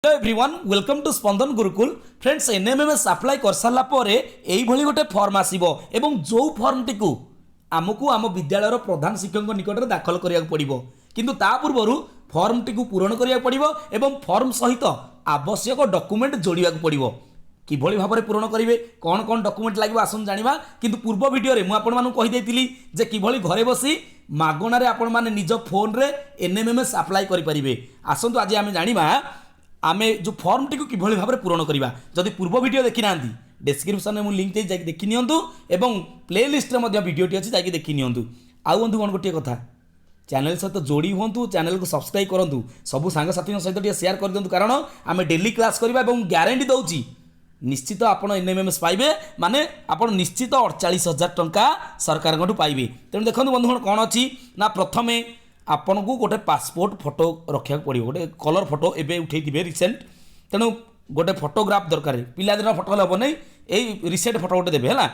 Hello everyone, welcome to Spandan Gurukul. Friends, NMMS apply କରିସାରିଲା ପରେ ଏଇଭଳି ଗୋଟେ ଫର୍ମ ଆସିବ ଏବଂ ଯେଉଁ ଫର୍ମଟିକୁ ଆମକୁ ଆମ ବିଦ୍ୟାଳୟର ପ୍ରଧାନ ଶିକ୍ଷକଙ୍କ ନିକଟରେ ଦାଖଲ କରିବାକୁ ପଡ଼ିବ। କିନ୍ତୁ ତା ପୂର୍ବରୁ ଫର୍ମଟିକୁ ପୂରଣ କରିବାକୁ ପଡ଼ିବ ଏବଂ ଫର୍ମ ସହିତ ଆବଶ୍ୟକ ଡକୁମେଣ୍ଟ ଯୋଡ଼ିବାକୁ ପଡ଼ିବ। କିଭଳି ଭାବରେ ପୂରଣ କରିବେ, କ'ଣ କ'ଣ ଡକୁମେଣ୍ଟ ଲାଗିବ, ଆସନ୍ତୁ ଜାଣିବା। କିନ୍ତୁ ପୂର୍ବ ଭିଡ଼ିଓରେ ମୁଁ ଆପଣମାନଙ୍କୁ କହିଦେଇଥିଲି ଯେ କିଭଳି ଘରେ ବସି ମାଗଣାରେ ଆପଣମାନେ ନିଜ ଫୋନ୍ରେ ଏନ୍ଏମ୍ଏମ୍ଏସ୍ ଆପ୍ଲାଏ କରିପାରିବେ। ଆସନ୍ତୁ, ଆଜି ଆମେ ଜାଣିବା ଆମେ ଯେଉଁ ଫର୍ମଟିକୁ କିଭଳି ଭାବରେ ପୂରଣ କରିବା। ଯଦି ପୂର୍ବ ଭିଡ଼ିଓ ଦେଖିନାହାନ୍ତି, ଡେସ୍କ୍ରିପସନରେ ମୁଁ ଲିଙ୍କ୍ ଦେଇ ଯାଇକି ଦେଖି ନିଅନ୍ତୁ ଏବଂ ପ୍ଲେ ଲିଷ୍ଟରେ ମଧ୍ୟ ଭିଡ଼ିଓଟି ଅଛି, ଯାଇକି ଦେଖି ନିଅନ୍ତୁ। ଆଉ ବନ୍ଧୁଗଣ, ଗୋଟିଏ କଥା, ଚ୍ୟାନେଲ ସହିତ ଯୋଡ଼ି ହୁଅନ୍ତୁ, ଚ୍ୟାନେଲକୁ ସବସ୍କ୍ରାଇବ୍ କରନ୍ତୁ, ସବୁ ସାଙ୍ଗସାଥୀଙ୍କ ସହିତ ଟିକେ ସେୟାର କରିଦିଅନ୍ତୁ, କାରଣ ଆମେ ଡେଲି କ୍ଲାସ୍ କରିବା ଏବଂ ଗ୍ୟାରେଣ୍ଟି ଦେଉଛି, ନିଶ୍ଚିତ ଆପଣ ଏନ୍ଏମ୍ଏମ୍ଏସ୍ ପାଇବେ, ମାନେ ଆପଣ ନିଶ୍ଚିତ 48,000 ଟଙ୍କା ସରକାରଙ୍କଠୁ ପାଇବେ। ତେଣୁ ଦେଖନ୍ତୁ ବନ୍ଧୁଗଣ, କ'ଣ ଅଛି ନା ପ୍ରଥମେ ଆପଣଙ୍କୁ ଗୋଟେ ପାସପୋର୍ଟ ଫଟୋ ରଖିବାକୁ ପଡ଼ିବ, ଗୋଟେ କଲର୍ ଫଟୋ ଏବେ ଉଠେଇଥିବେ ରିସେଣ୍ଟ। ତେଣୁ ଗୋଟେ ଫଟୋଗ୍ରାଫ ଦରକାର। ପିଲାଦିନର ଫଟୋ ହେଲେ ହେବ ନାହିଁ, ଏଇ ରିସେଣ୍ଟ ଫଟୋ ଗୋଟେ ଦେବେ। ହେଲା,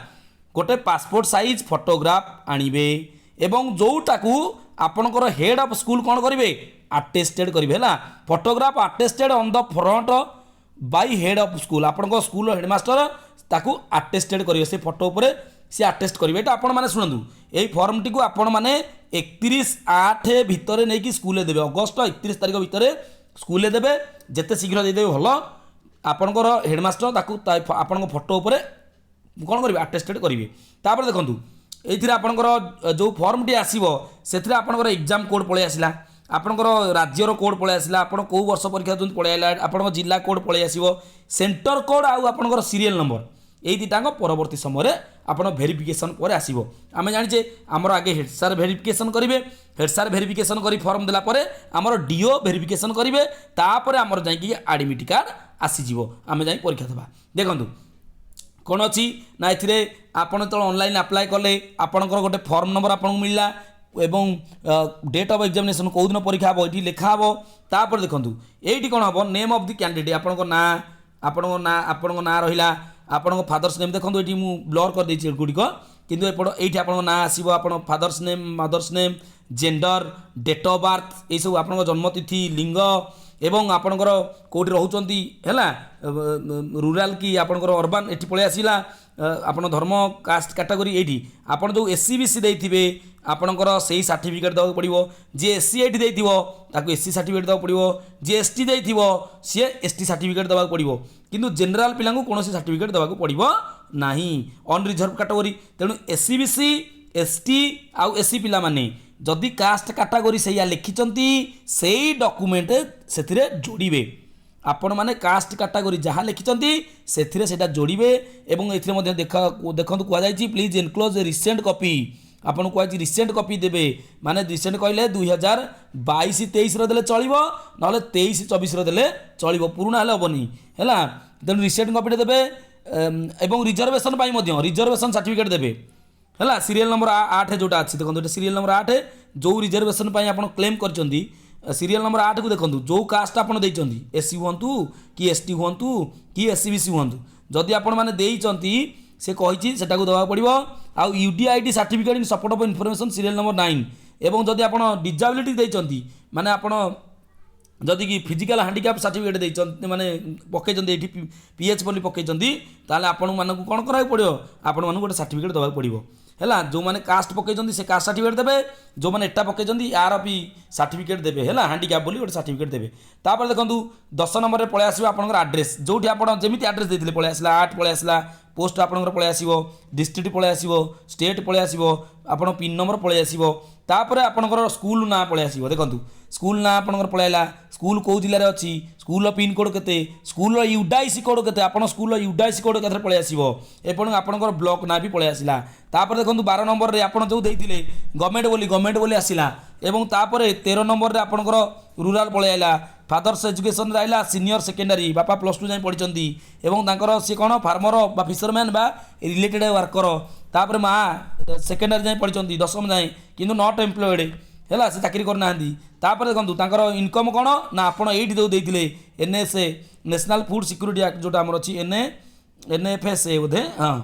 ଗୋଟେ ପାସପୋର୍ଟ ସାଇଜ୍ ଫଟୋଗ୍ରାଫ ଆଣିବେ ଏବଂ ଯେଉଁଟାକୁ ଆପଣଙ୍କର ହେଡ଼୍ ଅଫ୍ ସ୍କୁଲ କ'ଣ କରିବେ? ଆଟେଷ୍ଟେଡ଼ କରିବେ। ହେଲା, photograph attested on the front by head of school. ଆପଣଙ୍କ ସ୍କୁଲର ହେଡ଼ମାଷ୍ଟର ତାକୁ ଆଟେଷ୍ଟେଡ଼ କରିବେ, ସେ ଫଟୋ ଉପରେ ସେ ଆଟେଷ୍ଟ କରିବେ। ଏଇଟା ଆପଣମାନେ ଶୁଣନ୍ତୁ, ଏଇ ଫର୍ମଟିକୁ ଆପଣମାନେ 31/8 ଭିତରେ ନେଇକି ସ୍କୁଲରେ ଦେବେ। ଅଗଷ୍ଟ 31 ତାରିଖ ଭିତରେ ସ୍କୁଲରେ ଦେବେ। ଯେତେ ଶୀଘ୍ର ଦେଇଦେବେ ଭଲ। ଆପଣଙ୍କର ହେଡ଼ମାଷ୍ଟର ତାକୁ ଆପଣଙ୍କ ଫଟୋ ଉପରେ କ'ଣ କରିବେ? ଆଟେଷ୍ଟେଡ଼ କରିବେ। ତାପରେ ଦେଖନ୍ତୁ, ଏଇଥିରେ ଆପଣଙ୍କର ଯେଉଁ ଫର୍ମଟି ଆସିବ, ସେଥିରେ ଆପଣଙ୍କର ଏକ୍ଜାମ୍ କୋଡ଼୍ ପଳେଇ ଆସିଲା, ଆପଣଙ୍କର ରାଜ୍ୟର କୋଡ଼୍ ପଳେଇ ଆସିଲା, ଆପଣ କେଉଁ ବର୍ଷ ପରୀକ୍ଷା ଦେଉଛନ୍ତି ପଳେଇ ଆସିଲା, ଆପଣଙ୍କ ଜିଲ୍ଲା କୋଡ଼୍ ପଳେଇ ଆସିବ, ସେଣ୍ଟର କୋଡ଼୍ ଆଉ ଆପଣଙ୍କର ସିରିଏଲ୍ ନମ୍ବର। ଏଇ ଦୁଇଟାଙ୍କ ପରବର୍ତ୍ତୀ ସମୟରେ ଆପଣ ଭେରିଫିକେସନ୍ ପରେ ଆସିବ। ଆମେ ଜାଣିଛେ, ଆମର ଆଗେ ହେଡ଼୍ ସାର୍ ଭେରିଫିକେସନ୍ କରିବେ। ହେଡ଼୍ ସାର୍ ଭେରିଫିକେସନ୍ କରି ଫର୍ମ ଦେଲା ପରେ ଆମର ଡିଓ ଭେରିଫିକେସନ୍ କରିବେ। ତାପରେ ଆମର ଯାଇକି ଆଡ଼ମିଟ୍ କାର୍ଡ଼ ଆସିଯିବ, ଆମେ ଯାଇ ପରୀକ୍ଷା ଦେବା। ଦେଖନ୍ତୁ କ'ଣ ଅଛି ନା ଏଥିରେ ଆପଣ ଯେତେବେଳେ ଅନଲାଇନ୍ ଆପ୍ଲାଏ କଲେ, ଆପଣଙ୍କର ଗୋଟେ ଫର୍ମ ନମ୍ବର ଆପଣଙ୍କୁ ମିଳିଲା ଏବଂ ଡେଟ୍ ଅଫ୍ ଏକ୍ଜାମିନେସନ୍, କେଉଁଦିନ ପରୀକ୍ଷା ହେବ, ଏଇଠି ଲେଖା ହେବ। ତାପରେ ଦେଖନ୍ତୁ, ଏଇଠି କ'ଣ ହେବ? ନେମ୍ ଅଫ୍ the candidate, ଆପଣଙ୍କ ନାଁ, ଆପଣଙ୍କ ନାଁ, ଆପଣଙ୍କ ନାଁ ରହିଲା, ଆପଣଙ୍କ ଫାଦର୍ସ ନେମ୍। ଦେଖନ୍ତୁ, ଏଇଠି ମୁଁ ବ୍ଲର୍ କରିଦେଇଛି ଏଗୁଡ଼ିକ, କିନ୍ତୁ ଏପଟ ଏଇଠି ଆପଣଙ୍କ ନାଁ ଆସିବ, ଆପଣ father's name, mother's name, gender, date of birth, ଏଇସବୁ ଆପଣଙ୍କ ଜନ୍ମତିଥି, ଲିଙ୍ଗ ଏବଂ ଆପଣଙ୍କର କେଉଁଠି ରହୁଛନ୍ତି, ହେଲା, ରୁରାଲ୍ କି ଆପଣଙ୍କର ଅର୍ବାନ୍, ଏଠି ପଳେଇ ଆସିଲା। ଆପଣ ଧର୍ମ, କାଷ୍ଟ କାଟାଗୋରୀ, ଏଇଠି ଆପଣ ଯେଉଁ ଏସ୍ଇବିସି ଦେଇଥିବେ, ଆପଣଙ୍କର ସେଇ ସାର୍ଟିଫିକେଟ୍ ଦେବାକୁ ପଡ଼ିବ। ଯିଏ ଏସ୍ ସି ଏଇଠି ଦେଇଥିବ, ତାକୁ ଏସ୍ ସି ସାର୍ଟିଫିକେଟ୍ ଦେବାକୁ ପଡ଼ିବ। ଯିଏ ଏସ୍ ଟି ଦେଇଥିବ, ସିଏ ଏସ୍ ଟି ସାର୍ଟିଫିକେଟ୍ ଦେବାକୁ ପଡ଼ିବ। କିନ୍ତୁ ଜେନେରାଲ ପିଲାଙ୍କୁ କୌଣସି ସାର୍ଟିଫିକେଟ୍ ଦେବାକୁ ପଡ଼ିବ ନାହିଁ, ଅନରିଜର୍ଭ କାଟାଗୋରୀ। ତେଣୁ ଏସ୍ଇବିସି, ଏସ୍ ଟି ଆଉ ଏସ୍ ସି ପିଲାମାନେ ଯଦି କାଷ୍ଟ କାଟାଗୋରୀ ସେଇଆ ଲେଖିଛନ୍ତି, ସେଇ ଡକୁମେଣ୍ଟ ସେଥିରେ ଯୋଡ଼ିବେ। ଆପଣମାନେ କାଷ୍ଟ କାଟାଗୋରୀ ଯାହା ଲେଖିଛନ୍ତି, ସେଥିରେ ସେଇଟା ଯୋଡ଼ିବେ। ଏବଂ ଏଥିରେ ମଧ୍ୟ ଦେଖନ୍ତୁ କୁହାଯାଇଛି, "Please enclose recent copy." ଆପଣଙ୍କୁ କୁହାଯାଇଛି ରିସେଣ୍ଟ କପି ଦେବେ, ମାନେ ରିସେଣ୍ଟ କହିଲେ 2022-23ର ଦେଲେ ଚଳିବ, ନହେଲେ 23-24ର ଦେଲେ ଚଳିବ, ପୁରୁଣା ହେଲେ ହେବନି। ହେଲା, ତେଣୁ ରିସେଣ୍ଟ କପିଟା ଦେବେ ଏବଂ ରିଜର୍ଭେସନ୍ ପାଇଁ ମଧ୍ୟ ରିଜର୍ଭେସନ୍ ସାର୍ଟିଫିକେଟ୍ ଦେବେ। ହେଲା, ସିରିଏଲ୍ ନମ୍ବର 8 ଯେଉଁଟା ଅଛି, ଦେଖନ୍ତୁ, ଏଇଟା ସିରିଏଲ୍ ନମ୍ବର 8। ଯେଉଁ ରିଜର୍ଭେସନ୍ ପାଇଁ ଆପଣ କ୍ଲେମ୍ କରିଛନ୍ତି, ସିରିଏଲ୍ ନମ୍ବର 8କୁ ଦେଖନ୍ତୁ। ଯେଉଁ କାଷ୍ଟ ଆପଣ ଦେଇଛନ୍ତି, ଏସ୍ ସି ହୁଅନ୍ତୁ କି ଏସ୍ ଟି ହୁଅନ୍ତୁ କି ଏସ୍ଇବିସି ହୁଅନ୍ତୁ, ଯଦି ଆପଣମାନେ ଦେଇଛନ୍ତି, ସେ କହିଛି ସେଟାକୁ ଦେବାକୁ ପଡ଼ିବ। ଆଉ UDID certificate in support of information serial number 9। ଏବଂ ଯଦି ଆପଣ ଡିଜାବିଲିଟି ଦେଇଛନ୍ତି, ମାନେ ଆପଣ ଯଦି କି ଫିଜିକାଲ୍ ହ୍ୟାଣ୍ଡିକ୍ୟାପ୍ ସାର୍ଟିଫିକେଟ୍ ଦେଇଛନ୍ତି, ମାନେ ପକେଇଛନ୍ତି, ଏଇଠି ପିଏଚ୍ ବୋଲି ପକେଇଛନ୍ତି, ତାହେଲେ ଆପଣମାନଙ୍କୁ କ'ଣ କରିବାକୁ ପଡ଼ିବ? ଆପଣମାନଙ୍କୁ ଗୋଟେ ସାର୍ଟିଫିକେଟ୍ ଦେବାକୁ ପଡ଼ିବ। ହେଲା, ଯେଉଁମାନେ କାଷ୍ଟ ପକେଇଛନ୍ତି, ସେ କାଷ୍ଟ ସାର୍ଟିଫିକେଟ୍ ଦେବେ। ଯେଉଁମାନେ ଏଟା ପକେଇଛନ୍ତି, ୟାର ବି ସାର୍ଟିଫିକେଟ୍ ଦେବେ। ହେଲା, ହ୍ୟାଣ୍ଡିକ୍ୟାପ୍ ବୋଲି ଗୋଟେ ସାର୍ଟିଫିକେଟ୍ ଦେବେ। ତାପରେ ଦେଖନ୍ତୁ, 10 ନମ୍ବରରେ ପଳେଇ ଆସିବ ଆପଣଙ୍କର ଆଡ୍ରେସ୍, ଯେଉଁଠି ଆପଣ ଯେମିତି ଆଡ୍ରେସ୍ ଦେଇଥିଲେ ପଳେଇ ଆସିଲା। 8 ପଳେଇ ଆସିଲା, ପୋଷ୍ଟ ଆପଣଙ୍କର ପଳେଇ ଆସିବ, ଡିଷ୍ଟ୍ରିକ୍ଟ ପଳେଇ ଆସିବ, ଷ୍ଟେଟ୍ ପଳେଇ ଆସିବ, ଆପଣ ପିନ୍ ନମ୍ବର ପଳେଇ ଆସିବ। ତାପରେ ଆପଣଙ୍କର ସ୍କୁଲ ନାଁ ପଳେଇ ଆସିବ। ଦେଖନ୍ତୁ, ସ୍କୁଲ ନାଁ ଆପଣଙ୍କର ପଳେଇ ଆସିଲା, ସ୍କୁଲ କେଉଁ ଜିଲ୍ଲାରେ ଅଛି, ସ୍କୁଲର ପିନ୍ କୋଡ଼୍ କେତେ, ସ୍କୁଲର ୟୁଡାଇସି କୋଡ଼୍ କେତେ, ଆପଣ ସ୍କୁଲର ୟୁଡାଇସି କୋଡ଼୍ କେତେ ପଳେଇ ଆସିବ ଏବଂ ଆପଣଙ୍କର ବ୍ଲକ ନାଁ ବି ପଳେଇ ଆସିଲା। ତାପରେ ଦେଖନ୍ତୁ, 12 ନମ୍ବରରେ ଆପଣ ଯେଉଁ ଦେଇଥିଲେ ଗଭର୍ଣ୍ଣମେଣ୍ଟ ବୋଲି, ଗଭର୍ଣ୍ଣମେଣ୍ଟ ବୋଲି ଆସିଲା। ଏବଂ ତାପରେ 13 ନମ୍ବରରେ ଆପଣଙ୍କର ରୁରାଲ ପଳେଇ ଆସିଲା। ଫାଦର୍ସ ଏଜୁକେସନରେ ଆସିଲା ସିନିୟର ସେକେଣ୍ଡାରୀ, ବାପା +2 ଯାଏଁ ପଢ଼ିଛନ୍ତି ଏବଂ ତାଙ୍କର ସିଏ କ'ଣ ଫାର୍ମର ବା ଫିସରମ୍ୟାନ୍ ବା ରିଲେଟେଡ଼ ୱାର୍କର। ତାପରେ ମା ସେକେଣ୍ଡାରୀ ଯାଏଁ ପଢ଼ିଛନ୍ତି, ଦଶମ ଯାଏଁ, କିନ୍ତୁ not employed. ହେଲା, ସେ ଚାକିରି କରିନାହାନ୍ତି। ତାପରେ ଦେଖନ୍ତୁ, ତାଙ୍କର ଇନକମ୍ କ'ଣ ନା ଆପଣ ଏଇଠି ଯେଉଁ ଦେଇଥିଲେ NSA, National Food Security Act ଯେଉଁଟା ଆମର ଅଛି, ଏନ୍ଏଫ୍ଏସ୍ଏ ବୋଧେ, ହଁ,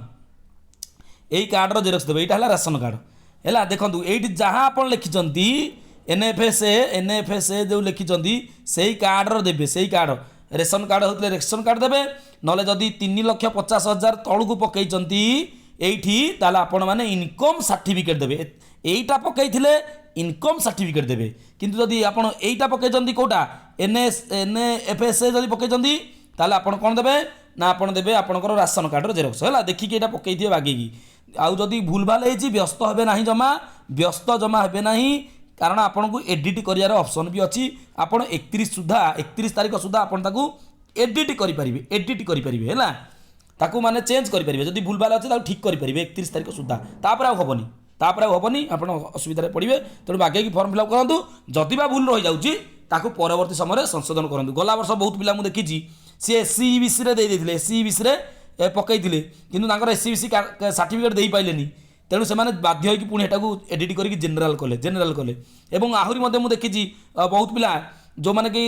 ଏଇ କାର୍ଡ଼ର ଜେରକ୍ସ ଦେବେ। ଏଇଟା ହେଲା ରାସନ କାର୍ଡ଼। ହେଲା, ଦେଖନ୍ତୁ, ଏଇଠି ଯାହା ଆପଣ ଲେଖିଛନ୍ତି, ଏନ୍ଏଫ୍ଏସ୍ଏ ଯେଉଁ ଲେଖିଛନ୍ତି, ସେଇ କାର୍ଡ଼ର ଦେବେ, ସେଇ କାର୍ଡ଼। ରେସନ କାର୍ଡ଼ ହେଉଥିଲେ ରେସନ କାର୍ଡ଼ ଦେବେ। ନହେଲେ ଯଦି 3,50,000 ତଳକୁ ପକାଇଛନ୍ତି ଏଇଠି, ତାହେଲେ ଆପଣମାନେ ଇନକମ୍ ସାର୍ଟିଫିକେଟ୍ ଦେବେ। ଏଇଟା ପକାଇଥିଲେ ଇନକମ୍ ସାର୍ଟିଫିକେଟ୍ ଦେବେ। କିନ୍ତୁ ଯଦି ଆପଣ ଏଇଟା ପକାଇଛନ୍ତି, କେଉଁଟା, N S N F S A ଯଦି ପକାଇଛନ୍ତି, ତାହେଲେ ଆପଣ କ'ଣ ଦେବେ ନା ଆପଣ ଦେବେ ଆପଣଙ୍କର ରାସନ କାର୍ଡ଼ର ଜେରକ୍ସ। ହେଲା, ଦେଖିକି ଏଇଟା ପକାଇଥିବେ ବାଗେଇକି। ଆଉ ଯଦି ଭୁଲଭାଲ ହେଇଛି, ବ୍ୟସ୍ତ ହେବେ ନାହିଁ ଜମା, ବ୍ୟସ୍ତ ଜମା ହେବେ ନାହିଁ। କାରଣ ଆପଣଙ୍କୁ ଏଡ଼ିଟ୍ କରିବାର ଅପସନ୍ ବି ଅଛି। ଆପଣ 31 ସୁଦ୍ଧା, 31 ତାରିଖ ସୁଦ୍ଧା ଆପଣ ତାକୁ ଏଡ଼ିଟ୍ କରିପାରିବେ, ଏଡ଼ିଟ୍ କରିପାରିବେ। ହେଲା, ତାକୁ ମାନେ ଚେଞ୍ଜ କରିପାରିବେ। ଯଦି ଭୁଲଭାଲ ଅଛି, ତାକୁ ଠିକ୍ କରିପାରିବେ 31 ତାରିଖ ସୁଦ୍ଧା। ତାପରେ ଆଉ ହେବନି, ତାପରେ ଆଉ ହେବନି, ଆପଣ ଅସୁବିଧାରେ ପଡ଼ିବେ। ତେଣୁ ବାଗେଇକି ଫର୍ମ ଫିଲ୍ଅପ୍ କରନ୍ତୁ। ଯଦି ବା ଭୁଲ ରହିଯାଉଛି, ତାକୁ ପରବର୍ତ୍ତୀ ସମୟରେ ସଂଶୋଧନ କରନ୍ତୁ। ଗଲା ବର୍ଷ ବହୁତ ପିଲା ମୁଁ ଦେଖିଛି, ସିଏ ଏସ୍ ଇ ବି ସିରେ ଦେଇ ଦେଇଥିଲେ, ଏସ୍ ଇ ବି ସିରେ ପକାଇଥିଲେ, କିନ୍ତୁ ତାଙ୍କର S E B C certificate ଦେଇପାରିଲେନି। ତେଣୁ ସେମାନେ ବାଧ୍ୟ ହୋଇକି ପୁଣି ଏଟାକୁ ଏଡ଼ିଟ୍ କରିକି ଜେନେରାଲ କଲେ, ଜେନେରାଲ କଲେ। ଏବଂ ଆହୁରି ମଧ୍ୟ ମୁଁ ଦେଖିଛି ବହୁତ ପିଲା ଯେଉଁମାନେ କି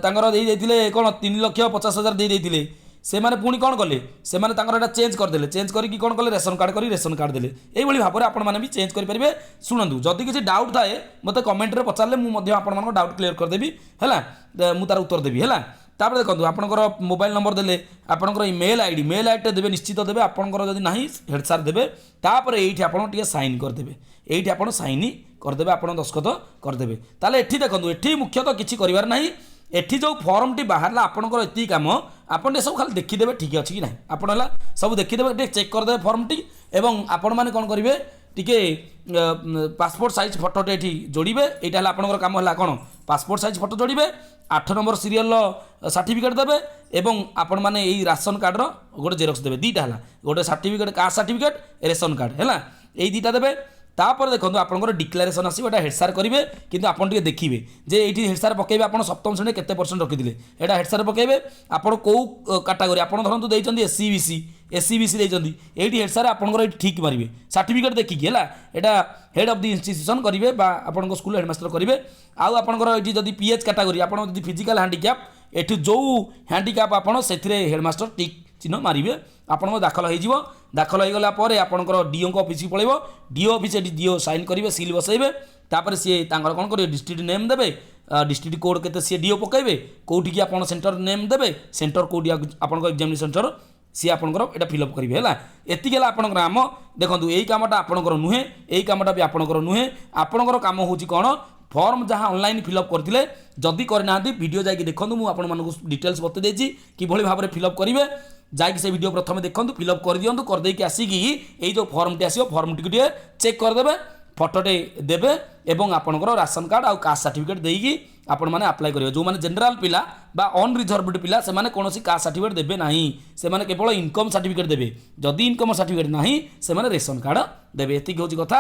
ତାଙ୍କର ଦେଇ ଦେଇଥିଲେ କ'ଣ, 3,50,000 ଦେଇ ଦେଇଥିଲେ। ସେମାନେ ପୁଣି କ'ଣ କଲେ? ସେମାନେ ତାଙ୍କର ଏଇଟା ଚେଞ୍ଜ କରିଦେଲେ। ଚେଞ୍ଜ କରିକି କ'ଣ କଲେ? ରେସନ କାର୍ଡ଼ କରି ରେସନ କାର୍ଡ଼ ଦେଲେ। ଏଇଭଳି ଭାବରେ ଆପଣମାନେ ବି ଚେଞ୍ଜ କରିପାରିବେ। ଶୁଣନ୍ତୁ, ଯଦି କିଛି ଡାଉଟ୍ ଥାଏ, ମୋତେ କମେଣ୍ଟରେ ପଚାରିଲେ ମୁଁ ମଧ୍ୟ ଆପଣମାନଙ୍କ ଡାଉଟ୍ କ୍ଲିୟର କରିଦେବି। ହେଲା, ମୁଁ ତାର ଉତ୍ତର ଦେବି। ହେଲା, ତାପରେ ଦେଖନ୍ତୁ, ଆପଣଙ୍କର ମୋବାଇଲ ନମ୍ବର ଦେଲେ, ଆପଣଙ୍କର ଇମେଲ୍ I D, mail ଆଇଡ଼ିଟା ଦେବେ, ନିଶ୍ଚିତ ଦେବେ। ଆପଣଙ୍କର ଯଦି ନାହିଁ, ହେଡ଼୍ ସାର୍ ଦେବେ। ତାପରେ ଏଇଠି ଆପଣ ଟିକେ ସାଇନ୍ କରିଦେବେ। ଏଇଠି ଆପଣ ସାଇନ୍ କରିଦେବେ, ଆପଣ ଦସ୍ତଖତ କରିଦେବେ। ତାହେଲେ ଏଠି ଦେଖନ୍ତୁ, ଏଠି ମୁଖ୍ୟତଃ କିଛି କରିବାର ନାହିଁ। ଏଠି ଯେଉଁ ଫର୍ମଟି ବାହାରିଲା, ଆପଣଙ୍କର ଏତିକି କାମ। ଆପଣ ଟିକେ ସବୁ ଖାଲି ଦେଖିଦେବେ ଠିକ୍ ଅଛି କି ନାହିଁ ଆପଣ। ହେଲା, ସବୁ ଦେଖିଦେବେ, ଟିକେ ଚେକ୍ କରିଦେବେ ଫର୍ମଟି। ଏବଂ ଆପଣମାନେ କ'ଣ କରିବେ? ଟିକେ ପାସପୋର୍ଟ ସାଇଜ୍ ଫଟୋଟେ ଏଠି ଯୋଡ଼ିବେ। ଏଇଟା ହେଲା ଆପଣଙ୍କର କାମ। ହେଲା କ'ଣ? ପାସପୋର୍ଟ ସାଇଜ୍ ଫଟୋ ଯୋଡ଼ିବେ, 8 ନମ୍ବର ସିରିଏଲର ସାର୍ଟିଫିକେଟ୍ ଦେବେ ଏବଂ ଆପଣମାନେ ଏଇ ରାସନ କାର୍ଡ଼ର ଗୋଟେ ଜେରକ୍ସ ଦେବେ। ଦୁଇଟା ହେଲା, ଗୋଟେ certificate, caste certificate, ration card. ହେଲା, ଏଇ ଦୁଇଟା ଦେବେ। ତାପରେ ଦେଖନ୍ତୁ, ଆପଣଙ୍କର ଡିକ୍ଲାରେସନ୍ ଆସିବ। ଏଇଟା ହେଡ଼୍ ସାର୍ କରିବେ, କିନ୍ତୁ ଆପଣ ଟିକେ ଦେଖିବେ ଯେ ଏଇଠି ହେଡ଼୍ ସାର୍ ପକାଇବେ, ଆପଣ ସପ୍ତମ ଶ୍ରେଣୀରେ କେତେ ପରସେଣ୍ଟ ରଖିଥିଲେ, ଏଇଟା ହେଡ଼୍ ସାର୍ ପକାଇବେ। ଆପଣ କେଉଁ କାଟାଗୋରୀ, ଆପଣ ଧରନ୍ତୁ ଦେଇଛନ୍ତି S C B C, S C B C ଦେଇଛନ୍ତି, ଏଇଠି ହେଡ଼୍ ସାର୍ ଆପଣଙ୍କର ଏଇଠି ଠିକ୍ ମାରିବେ ସାର୍ଟିଫିକେଟ୍ ଦେଖିକି। ହେଲା, ଏଇଟା ହେଡ଼୍ ଅଫ୍ the institution କରିବେ ବା ଆପଣଙ୍କ ସ୍କୁଲ ହେଡ଼ମାଷ୍ଟର କରିବେ। ଆଉ ଆପଣଙ୍କର ଏଇଠି ଯଦି ପି ଏଚ୍ କାଟାଗୋରୀ, ଆପଣ ଯଦି ଫିଜିକାଲ୍ ହ୍ୟାଣ୍ଡିକ୍ୟାପ୍, ଏଠି ଯେଉଁ ହ୍ୟାଣ୍ଡିକ୍ୟାପ୍ ଆପଣ, ସେଥିରେ ହେଡ଼ମାଷ୍ଟର ଟିକ୍ ଚିହ୍ନ ମାରିବେ। ଆପଣଙ୍କ ଦାଖଲ ହେଇଯିବ। ଦାଖଲ ହେଇଗଲା ପରେ ଆପଣଙ୍କର ଡିଓଙ୍କ ଅଫିସକୁ ପଳେଇବ। ଡିଓ ଅଫିସ, ଏଠି ଡିଓ ସାଇନ୍ କରିବେ, ସିଲ୍ ବସେଇବେ। ତାପରେ ସିଏ ତାଙ୍କର କ'ଣ କରିବେ? ଡିଷ୍ଟ୍ରିକ୍ଟ ନେମ୍ ଦେବେ, ଡିଷ୍ଟ୍ରିକ୍ଟ କୋଡ଼୍ କେତେ ସିଏ ଡିଓ ପକାଇବେ, କେଉଁଠିକି ଆପଣ ସେଣ୍ଟର ନେମ୍ ଦେବେ, ସେଣ୍ଟର କେଉଁଠି ଆପଣଙ୍କ ଏକ୍ଜାମିନେସନ୍ ସେଣ୍ଟର, ସିଏ ଆପଣଙ୍କର ଏଇଟା ଫିଲ୍ଅପ୍ କରିବେ। ହେଲା, ଏତିକି ହେଲା ଆପଣଙ୍କର କାମ। ଦେଖନ୍ତୁ, ଏଇ କାମଟା ଆପଣଙ୍କର ନୁହେଁ, ଏଇ କାମଟା ବି ଆପଣଙ୍କର ନୁହେଁ। ଆପଣଙ୍କର କାମ ହେଉଛି କ'ଣ? ଫର୍ମ ଯାହା ଅନଲାଇନ୍ ଫିଲ୍ଅପ୍ କରିଥିଲେ, ଯଦି କରିନାହାନ୍ତି, ଭିଡ଼ିଓ ଯାଇକି ଦେଖନ୍ତୁ। ମୁଁ ଆପଣମାନଙ୍କୁ ଡିଟେଲ୍ସ ବତେଇ ଦେଇଛି କିଭଳି ଭାବରେ ଫିଲ୍ଅପ୍ କରିବେ। ଯାଇକି ସେ ଭିଡ଼ିଓ ପ୍ରଥମେ ଦେଖନ୍ତୁ, ଫିଲ୍ଅପ୍ କରିଦିଅନ୍ତୁ। କରିଦେଇକି ଆସିକି ଏଇ ଯେଉଁ ଫର୍ମଟି ଆସିବ, ଫର୍ମଟିକୁ ଟିକେ ଚେକ୍ କରିଦେବେ, ଫଟୋଟେ ଦେବେ ଏବଂ ଆପଣଙ୍କର ରାସନ କାର୍ଡ଼ ଆଉ କାଷ୍ଟ ସାର୍ଟିଫିକେଟ୍ ଦେଇକି ଆପଣମାନେ ଆପ୍ଲାଏ କରିବେ। ଯେଉଁମାନେ ଜେନେରାଲ ପିଲା ବା ଅନରିଜର୍ଭଡ ପିଲା, ସେମାନେ କୌଣସି କାଷ୍ଟ ସାର୍ଟିଫିକେଟ୍ ଦେବେ ନାହିଁ। ସେମାନେ କେବଳ ଇନକମ୍ ସାର୍ଟିଫିକେଟ୍ ଦେବେ। ଯଦି ଇନକମ୍ ସାର୍ଟିଫିକେଟ୍ ନାହିଁ, ସେମାନେ ରେସନ କାର୍ଡ଼ ଦେବେ। ଏତିକି ହେଉଛି କଥା।